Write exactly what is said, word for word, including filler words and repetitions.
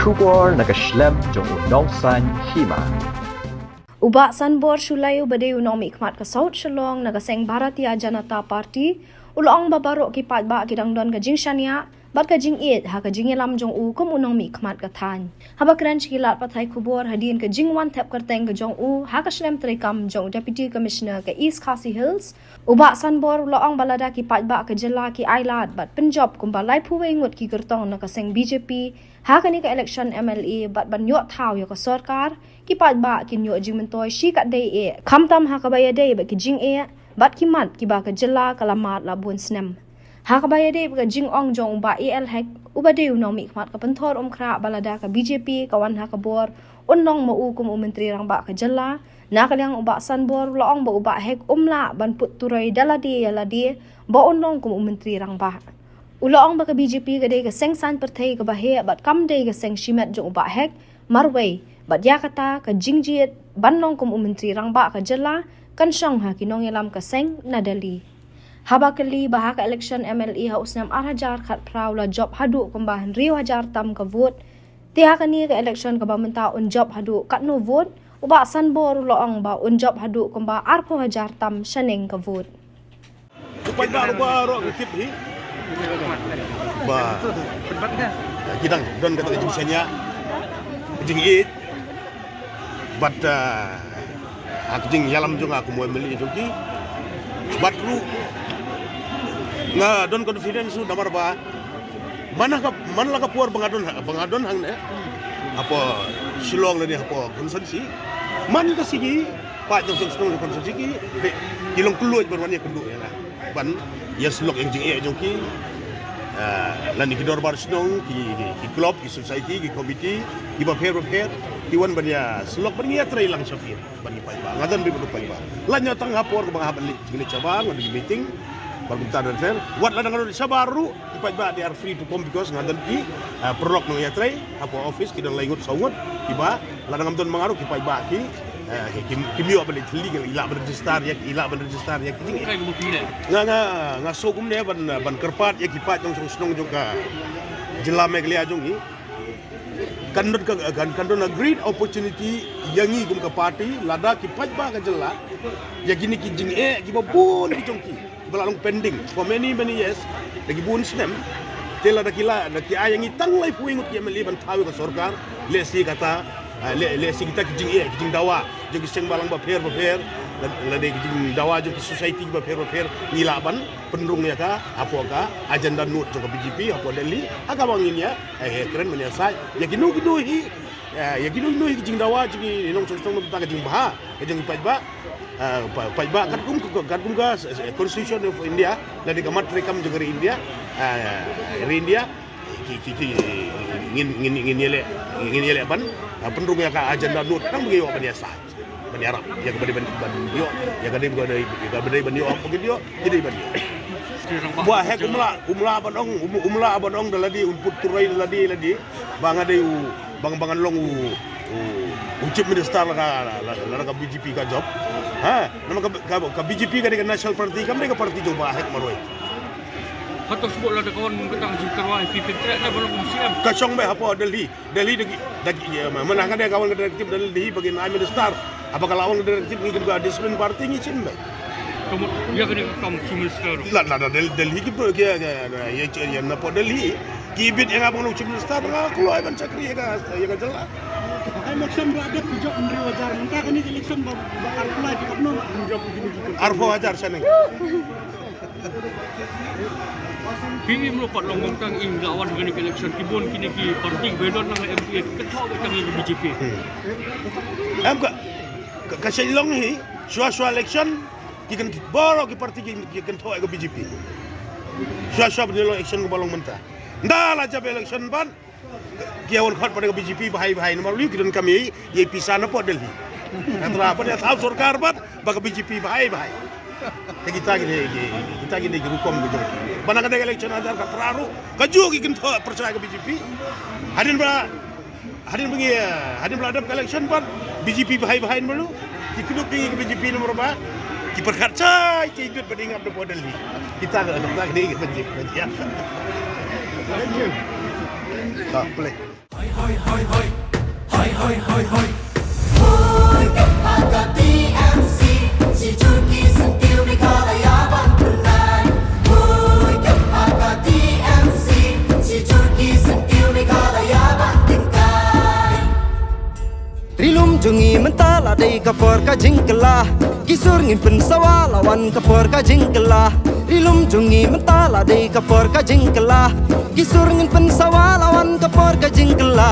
Khubor na ka shlem jong u Nongsaiñ Hima. U Bah Sanbor Shullai uba dei u nongmihkhmat ka South Shillong na ka seng Bharatiya Janata Party, u la ong ba baroh ki paidbah ki dang don ka jingshaniah bad ka jingïeit ha ka jingïalam jong u kum u nongmihkhmat ka thaiñ. Haba kren sha ki lad pathai khubor hadien ka jingwan thep kyrteng ka jong u ha ka shlem treikam jong u Deputy Commissioner ka East Khasi Hills, u Bah Sanbor u la ong ba lada ki paidbah ka jylla ki ailad bad pynjop kumba laiphew wei ngut ki kyrtong na ka seng B J P ha kane ka election M L A bad ban ïoh thaw ïa ka sorkar, ki paidbah kin ïoh jingmyntoi shikatdei eh, khamtam ha kaba ïadei bad ki jingeh bad ki mat kiba ka jylla ka la mad la bun snem. Ha kaba ïadei bad ka jingong jong u Bah A L Hek uba dei u nongmihkhmat ka Pynthorumkhrah ba lada ka B J P ka wan ha ka bor, un long ma u kum u Myntri Rangbah ka jylla, na ka liang u Bah Sanbor u la ong ba u Bah Hek um lah ban put turoi da lade ïa lade ba un long kum u Myntri Rangbah. U la ong ba ka B J P ka dei ka seng saiñ pyrthei kaba heh bad kam dei ka seng shimet jong u Bah Hek marwei, bad ïa kata ka jingjied ban long kum u Myntri Rangbah ka jylla kan shong ha ki nongïalam ka seng na Delhi. Haba kylli ba ha ka election M L A ha u snem ar hajar khatphra u la jop haduh kumba hynriew hajar tam ka vote, te ha kane ka election kaba mynta un jop haduh katno vote, u Bah Sanbor u la ong ba un jop haduh kumba arphew hajar tam shaneng ka vote. Upai da rupa rok tip hi. Ba. Ki dang don kata ka jingshaniah, ka jingïeit. Bad, ah, ha ka jingïalam jong nga kum u M L A jong ki. Bad ruh nga don confidence ruh namar ba man la ka, man la ka por ba nga don ha, ba nga don hangne hapoh Shillong lane hapoh constituency, man ka sigi paid jong shnong jong constituency ki, ki long kylluid ban wan ïakynduh ïa nga, ban ïasyllok ïa ka jingeh jong ki, ah, lane ki dorbar shnong, ki, ki, ki club, ki society, ki committee, kiba pher ba pher, ki wan ban ïasyllok ban ïatrei lang sha field bad ki paidbah. Nga don bad ki paidbah. Lane tang ha por kaba nga hap ban leit jingleit shabar, nga don ki meeting bad kumta don pher. Wat lada nga don shabar ruh, ki paidbah they are free to come because nga don ki, ah, paralok nongïatrei hapoh office, ki don lai ngut saw ngut, kiba lada ngam don ma nga ruh ki paidbah ki, eh, ki, ki, kim ïoh ban leit thylli, ki lah ban register ïa, ki lah ban register ïa ki jingeh. Nga, nga, nga sngewbha kumne ban, ban kyrpad ïa ki paid jong shnong jong ka jylla Meghalaya jong ngi. Kan don ka, kan, kan don a great opportunity ïa ngi kum ka party, lada ki paidbah ka jylla, ïa kine ki jingeh kiba bun ki jong ki ba la long pending for many, many years, da ki bun snem. Te lada ki la, da ki ai ïa ngi tang laiphew ngut ki M L A ban thaw ïa ka sorkar, lehse kata, ah, leh, lehse kita ki jingeh, ki jingdawa jong ki seng balang bapher bapher, lane ki jingdawa jong ki society bapher bapher, ngi lah ban pynrung ïa ka hapoh ka agenda note jong ka B J P hapoh Delhi, ha kaba ngin ïa, eh, kren ban ïasaid ïa kino kino hi, eh, ïa kino kino hi ki jingdawa jong ki nongshong shnong, nangta ka jingbha ka jong ki paidbah, eh, pa-, paidbah katkum ka, katkum ka, eh, Constitution of India, lane ka mat treikam jong ka ri India, eh, ri India, ki, ki, ki, ngin, ngin, ngin ïaleh, ngin ïaleh ban, eh, pynrung ïa ka agenda note, nang ba ngi ïoh ban ïasaid. Ban ïarap ïa kaba dei ban, ban ïoh, ïa kaba dei ban, ïa kaba dei ban ïoh, kaba dei ban ïoh, kaba dei ban ïoh. Bah Hek um lah, um lah ban ong, um, um lah ban ong da lade, un put turoi da lade, lade ba nga dei u, ba nga, ba ngan long u, u, u chief minister la ka, la, la, la ka B J P ka jop. Ha, namar ka, ka, ka B J P ka dei ka national party, kam dei ka party jong Bah Hek marwei. Hato sbuk lada ka wan kata ka jingtyrwa, phi pyntreh ne ba long kum C M? Ka shong beit hapoh Delhi. Delhi da ki, da ki, ïa, ma-, mana ka dei ka wan ka directive Delhi ba kin ai minister. Haba ka la wan ka directive ngi kin ka discipline party ngi shim beit. Ka mut ïa kane ka kam chief minister. La, la, la, Del-, Delhi ki bro, ki, ki, ïa, ïa, ïa, napoh Delhi ki bit ïa nga ban long chief minister, nga kloi ban shakri ïa ka, ïa ka jylla. Ka election ba dep ki jop hynriew hajar, mynta kane ka election ba, ba ar phew lai ki katno jop ki jop. Arphew hajar shaneng. Phi im lo pat long bang tang ing la wan kane ka election, ki bun kine ki party ba don lang M P A ki kynthoh ba tang ïa ka B J P. Hmm. Em ka, ka, ka shu long hi, shwa shwa election ki kyn-, baroh ki party ki, ki kynthoh ïa ka B J P. Shwa shwa ban long election kaba long mynta. Nda la jop election ban ki ïa wan khot pat ka B J P bhai bhai, namar u ki donkam ïa, ïa pisa napoh Delhi. Ka thaw, ban ïa thaw sorkar pat ba ka B J P bhai bhai. Te kita kine, kita kine ki rukom ki jong ki. Ba na ka dei ka election hajar khatphra ruh, kajuh ki kynthoh pyrshah ka B J P. Hadien ba, hadien ba ngi, hadien ba la dep ka election pat, B J P bhai bhai namar u ki kyndup ïa ka B J P namar ba ki pyrkhat shai, shai dud ba dei ngap napoh Delhi. Kita ka, kita ka dei ka B J P. Thank you. Ah, play. Hoi, hoi, hoi. Hoi, hoi, hoi, hoi. Hoi, ka T M C, shi jur ki syntiew Meghalaya ban pynlait. Hoi, ka T M C, shi jur ki syntiew Meghalaya ban tyngkai. Ri lum jong ngi mynta la dei ka por ka jingkylla. Ki sur ngin pynsawa la wan ka por ka jingkylla. Ri lum jong ngi mynta la dei ka por ka jingkylla. Ki sur ngin pynsawa la wan ka por ka jingkylla.